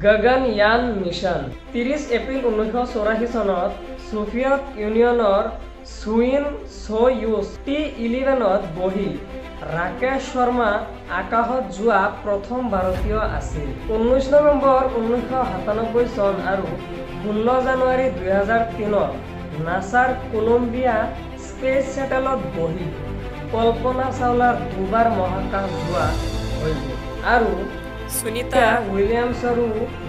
Gaganyaan mission. 30 April 1984 চনত Soviet ইউনিয়নৰ চুইন Soyuz টি-11ত বহি ৰাকেশ শৰ্মা আকাশত যোৱা প্ৰথম ভাৰতীয় আছিল। 19 নৱেম্বৰ 1997 চন আৰু 16 জানুৱাৰী 2003ত নাছাৰ কলম্বিয়া স্পেচ শ্বাটেলত বহি কল্পনা চাওলাৰ দুবাৰ মহাকাশ যোৱা হৈ গ'ল আৰু সুনিতা উইলিয়ামছৰো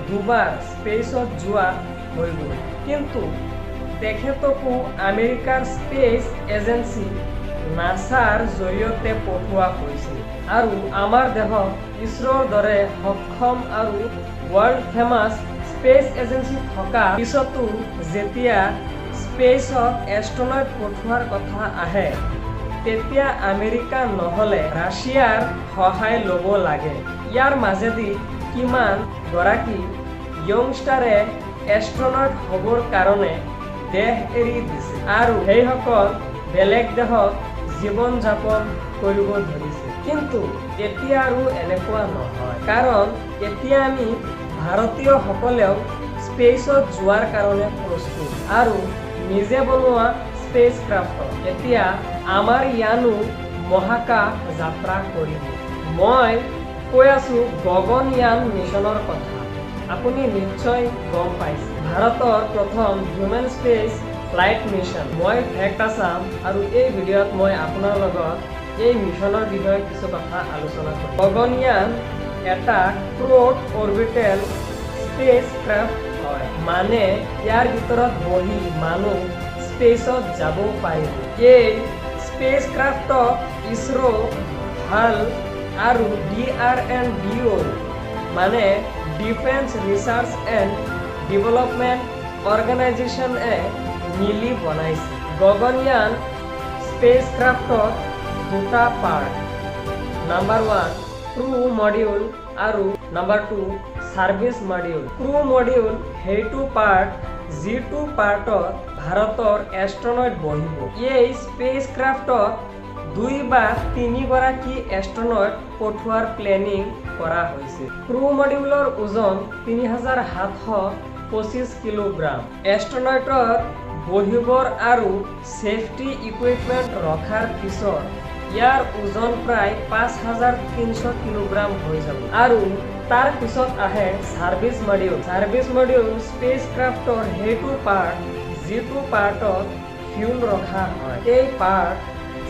দুবাৰ স্পেচত যোৱা হৈ গ'ল। কিন্তু তেখেতকো আমেৰিকাৰ স্পেচ এজেঞ্চি নাছাৰ জৰিয়তে পঠোৱা হৈছিল। আৰু আমাৰ দেশত ইছৰোৰ দৰে সক্ষম আৰু ৱৰ্ল্ড ফেমাছ স্পেচ এজেঞ্চি থকাৰ পিছতো যেতিয়া স্পেচত এষ্ট্ৰনট পঠোৱাৰ কথা আহে, তেতিয়া আমেৰিকা নহ'লে ৰাছিয়াৰ সহায় ল'ব লাগে। ইয়াৰ মাজেদি কিমান গৰাকী য়ংষ্টাৰে এষ্ট্ৰনট হ'বৰ কাৰণে দেশ এৰি দিছে আৰু সেইসকল বেলেগ দেশত জীৱন যাপন কৰিব ধৰিছে। কিন্তু এতিয়া আৰু এনেকুৱা নহয়, কাৰণ এতিয়া আমি ভাৰতীয়সকলেও স্পেচত যোৱাৰ কাৰণে প্ৰস্তুত আৰু নিজে বনোৱা স্পেচ ক্ৰাফ্টত এতিয়া আমাৰ ইয়ানো মহাকাশ যাত্ৰা কৰিব। মই কৈ আছো গগনয়ান মিছনৰ কথা। আপুনি নিশ্চয় গম পাইছে, ভাৰতৰ প্ৰথম হিউমেন স্পেচ ফ্লাইট মিছন। মই ফেক্ট আছাম আৰু এই ভিডিঅ'ত মই আপোনাৰ লগত এই মিছনৰ বিষয়ে কিছু কথা আলোচনা কৰিম। গগনয়ান এটা ক্ৰুড অৰবিটেল স্পেচ ক্ৰাফ্ট হয়, মানে ইয়াৰ ভিতৰত বহি মানুহ স্পেচত যাব পাৰিব। এই স্পেচ ক্ৰাফ্টক ইছৰ', হাল আৰু ডিআৰএনডিঅ', মানে ডিফেন্স ৰিচাৰ্চ এণ্ড ডেভেলপমেণ্ট অৰ্গেনাইজেশ্যনে মিলি বনাইছে। গগনয়ান স্পেচ ক্ৰাফ্টত দুটা পাৰ্ট, নাম্বাৰ 1 ক্ৰু মডিউল আৰু number 2 service module. Crew module সেইটো পাৰ্ট, যিটো পাৰ্টত ভাৰতৰ এষ্ট্ৰনট বহিব। এই স্পেচ ক্ৰাফ্টত দুই বা তিনিগৰাকী এষ্ট্ৰনট পঠোৱাৰ প্লেনিং কৰা হৈছে। ক্ৰু মডিউলৰ ওজন 3725 কিলোগ্ৰাম। এষ্ট্ৰনটৰ বহিবৰ আৰু ছেফটি ইকুইপমেণ্ট ৰখাৰ পিছত ইয়াৰ ওজন প্ৰায় 5300 কিলোগ্ৰাম হৈ যাব। আৰু তাৰ পিছত আহে service module. Service module space ক্ৰাফ্টৰ সেইটো পাৰ্ট, যিটো পাৰ্টত ফিউল ৰখা হয়। এই পাৰ্ট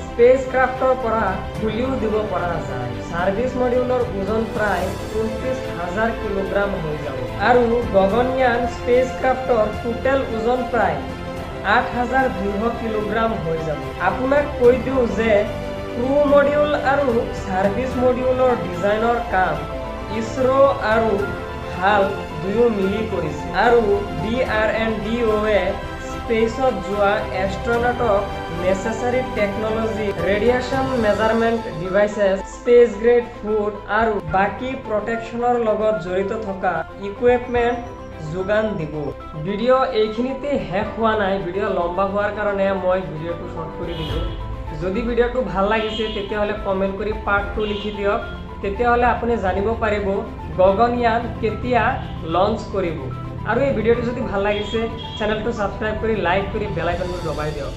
স্পেচ ক্ৰাফ্টৰ পৰা খুলিও দিব পৰা যায়। ছাৰ্ভিচ মডিউলৰ ওজন প্ৰায় 29 হাজাৰ কিলোগ্ৰাম হৈ যাব আৰু গগনয়ান স্পেচ ক্ৰাফ্টৰ টোটেল ওজন প্ৰায় 8200 কিলোগ্ৰাম হৈ যাব। আপোনাক কৈ দিওঁ যে ক্ৰু মডিউল আৰু ছাৰ্ভিচ মডিউলৰ ডিজাইনৰ কাম ইছৰ' আৰু হাল দুয়ো মিলি কৰিছে আৰু ডিআৰএনডিঅ'য়ে স্পেচত যোৱা এষ্ট্ৰনটক necessary technology, radiation measurement devices, space grade food আৰু বাকী প্ৰটেকশ্যনৰ লগত জড়িত থকা ইকুইপমেণ্ট যোগান দিব। ভিডিঅ' এইখিনিতে শেষ হোৱা নাই। ভিডিঅ' লম্বা হোৱাৰ কাৰণে মই ভিডিঅ'টো শ্বৰ্ট কৰি দিলোঁ। যদি ভিডিঅ'টো ভাল লাগিছে, তেতিয়াহ'লে কমেণ্ট কৰি পাৰ্ট 2 লিখি দিয়ক। তেতিয়াহ'লে আপুনি জানিব পাৰিব গগনয়ান কেতিয়া লঞ্চ কৰিব। আৰু এই ভিডিঅ'টো যদি ভাল লাগিছে, চেনেলটো ছাবস্ক্ৰাইব কৰি, লাইক কৰি, বেল আইকনটো দবাই দিয়ক।